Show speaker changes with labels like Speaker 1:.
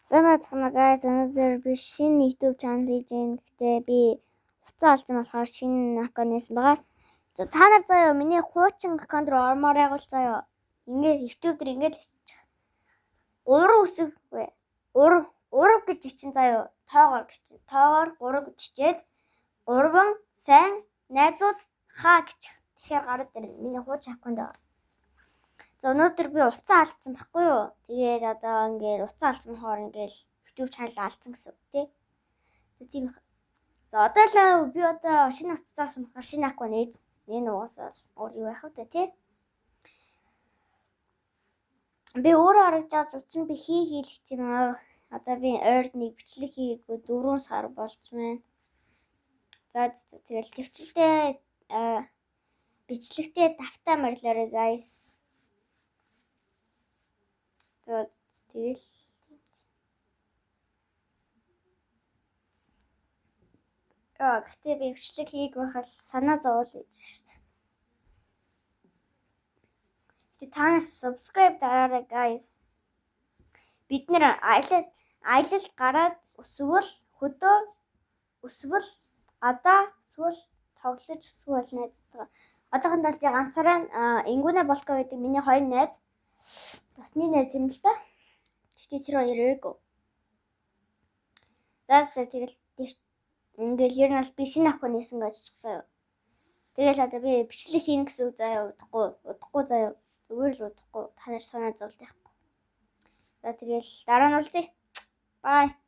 Speaker 1: Сайн байцгаана guys. Өнөөдөр би шинэ YouTube channel хийж байна. Гэхдээ би утсаа алдсан болохоор шинэ аккаунт нээсэн байгаа. За та нар заяа миний хуучин аккаунт руу ормоор байгуул заяа. Ингээ YouTube дээр ингээд хийчих. 3 үсэг 3 3 гэж ичин заяа. Тоогоор гэж. Тоогоор 3 гэж хичээд 3 сайн найзууд хаа гэж. Тэгэхээр гараад ирнэ. Миний хуучин аккаунт байгаа. За өнөөдөр би утсаа алдсан байхгүй юу? Тэгээд одоо ингээд утсаа алдсан болохоор ингээд YouTube channel алдсан гэсэн үг тий. За тийм их. За одоо л би одоо шинэ утастай болсон болохоор шинэ аккаунт нээж нэн угаасаа л өөр юу байх вэ тий? Би өөрөө харагдаж байгаа утас нь би хий хийлгэх юм аа. Одоо би ойрд нэг бичлэг хийгээгүй 4 сар болж байна. За тэгэл төвчлээ бичлэгтээ давтаа морилоорой guys. За тэгэл гэхдээ би бичлэг хийх байхад санаа зовоол гэж шүү дээ. Гэтэ та нар subscribe дараарай guys. Бид нэр аялал гараад өсвөл хөдөө өсвөл гадаа эсвэл тоглож өсвөл найзтайгаа. Одоохондоо би ганцаараа Ингүнэ Болко гэдэг миний хоёр найз дотны найз юм л да. Гэхдээ тэр хоёр ирээгүй. За тэгэл ингээл ер нь бол би шинэ ах нээсэн гэж очих заяа. Тэгэл одоо би бичлэг хийнэ гэсэн үг заяа удахгүй заяа. Зүгээр л удахгүй та нар санаа зовлт яахгүй. За тэгэл дараа нь уулзъя. Bye.